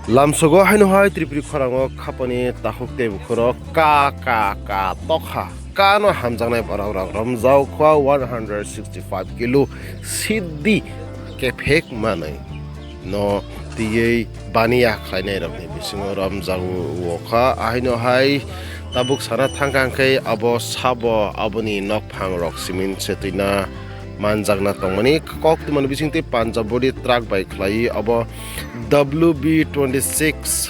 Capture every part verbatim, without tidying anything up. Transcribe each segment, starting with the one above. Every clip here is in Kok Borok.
Lamsogo haino hai Tripuri khorango khapani takhuk tei bukhurok ka, ka, ka, tokha, kano hamjaknai borok rok romjak kha one hundred sixty five kilo siddi kephek manwi no twiwi baniya khlainai rokni bisingo romjak o kha. Ahaino hai tabuk sana thangkha hwnkhe abo sabo aboni nokphang rok cement se twina manjakna tongmani kok twmani bisingtwi Punjab body truck bai khlaiwi abo W B twenty six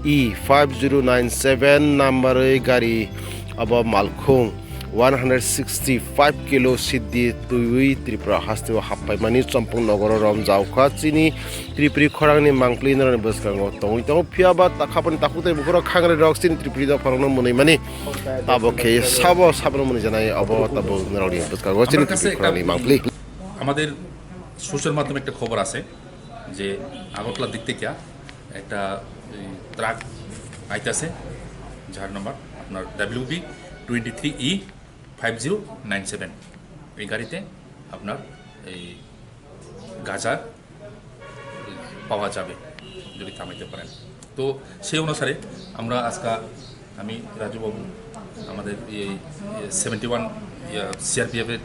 E five zero nine seven number oi gari abo malkhung one hundred sixty five kilo siddi twiwi Tripura hasteo happaimani Chompong nogoro romjak kha. Chini Tripuri khorangni mangpli norokni bwskango tongwi tongo, phiya ba ta-, khapani takhuk tei bukhurok khangrai rok chini Tripuri dopharokno mwnwi mani tabok khe sabo sabono mwnwi janai abo tabok norokni bwskango chini Tripuri khorangni mangpli. আমাদের সোশ্যাল মাধ্যমে একটা খবর আছে যে আগরতলার দিক থেকে একটা এই ট্রাক আইতাছে, যার নাম্বার আপনার W B twenty three E five zero nine seven. এই গাড়িতে আপনার এই গাঁজা পাওয়া যাবে যদি থামাইতে পারেন। তো সেই অনুসারে আমরা আজকে আমি রাজুবাবু, আমাদের এই সেভেন্টি ওয়ান সিআরপিএফের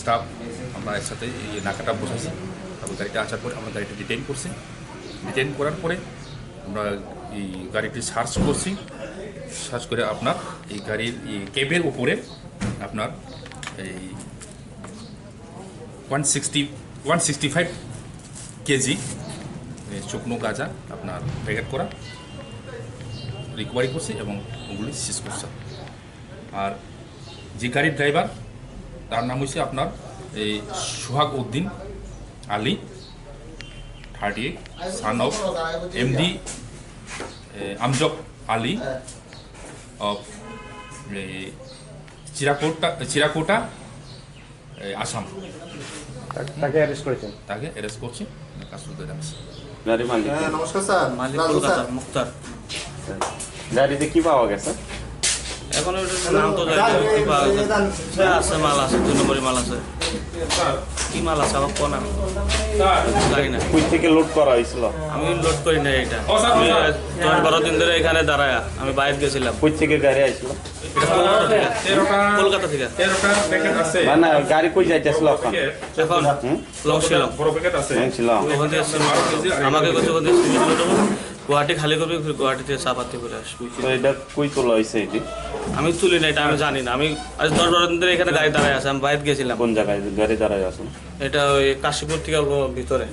স্টাফ, আমরা একসাথে এই নাকাটা বসাইছি। তারপর গাড়িটা আসার পরে আমরা গাড়িটা ডিটেইন করছি। ডিটেইন করার পরে আমরা এই গাড়িটি সার্চ করছি। সার্চ করে আপনার এই গাড়ির এই ক্যাবের উপরে আপনার এই one sixty, one sixty five KG শুকনো গাঁজা আপনার প্যাকেট করা রিকভারি করছি এবং ওগুলি সিজ করছে। আর যে গাড়ির ড্রাইভার, তার নাম হচ্ছে আপনার এই Sohag Uddin Ali, thirty eight, son of MD আমজক আলী অফ চিরাকোটা, চিরাকোটা, এই আসাম। তা-, তাকে অ্যারেস্ট করেছেন? তাকে অ্যারেস্ট করছি, কাস্টডিতে রাখছি। গাড়ি মালিক হ্যাঁ, কে? নমস্কার স্যার। মালিক রাজু কলকাতা, স্যার। মুক্তার। গাড়িতে কি পাওয়া গেছে? এখন ওটার নাম তো জানি না, কি পাওয়া গেছে। হ্যাঁ, আছে, মাল আছে, দুই নম্বরই মাল আছে। কি মাল আছে আমার কোন আমি জানি না। কই থেকে লোড করা হয়েছিল? আমি লোড করি না এটা। আমি দশ বারো দিন ধরে এখানে দাঁড়ায়, আমি বাইরে গেছিলাম। কই থেকে গাড়ি আইছিল? এটা কলকাতা থেকে। কলকাতা থেকে। না, না, গাড়ি কই যাইতেছিল এখন? এখন হুম? লং শিলং। লং শিলং। ওখান থেকে সিমেন্ট, আমাকে কইছে ওখান থেকে সিমেন্ট লোড হবে, গুয়াহাটি খালি করবি, ফির গুয়াহাটি থেকে চা পাতি করে আসবি। তো এটা কই তোলা হয়েছে এটি? আমি তুলি না, এটা আমি জানি না। আমি আজ দশ বারো দিন ধরে এখানে গাড়ি দাঁড়ায় আছে, আমি বাইরে গেছিলাম। কোন জায়গায় গাড়ি দাঁড়ায় আছে? এটা ওই কাশীপুর থেকে অল্প ভিতরে।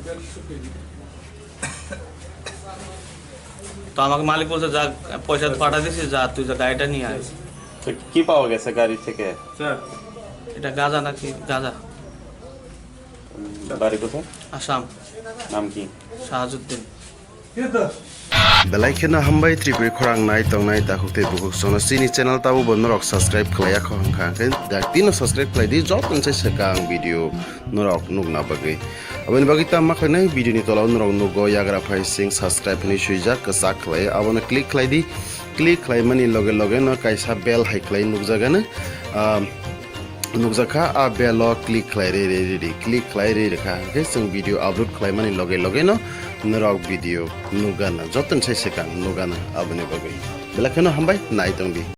তো আমাকে মালিক বলছে, "যা, পয়সা তো পাঠা দিছি, যা, তুই যা, গাড়িটা নিয়ে আয়।" তো কি পাওয়া গেছে গাড়ি থেকে? স্যার। এটা গাঁজা নাকি? গাঁজা। বাড়ি কোথায়? আসাম। নাম কি? Shahajuddin. Belai kheno hambai Tripuri khorang nai tongnai takhuk tei bukhuk sono chini channel tabo bo norok subscribe khlaiya kho hwnkha hwnkhe dakti no subscribe khlai di, joto ni sai swkang video norok nukna bagwi. Aboni bagwi tamo khlainai video ni tola o norok nugo yagra phai sing subscribe hinwi swijak kwchak khlai abono click khlai di, click khlai mani loge loge no kaisa bell hai khlai nukjagano. Ah, nukjakha, a bell o click khlai ri, ri, ri, ri, click khlai ri, ri kha. Hwnkhe chwng video upload khlai mani loge loge no norok video nukgana, joto ni sai swkang nukgana aboni bagwi. Belai kheno hambai, nai tong di.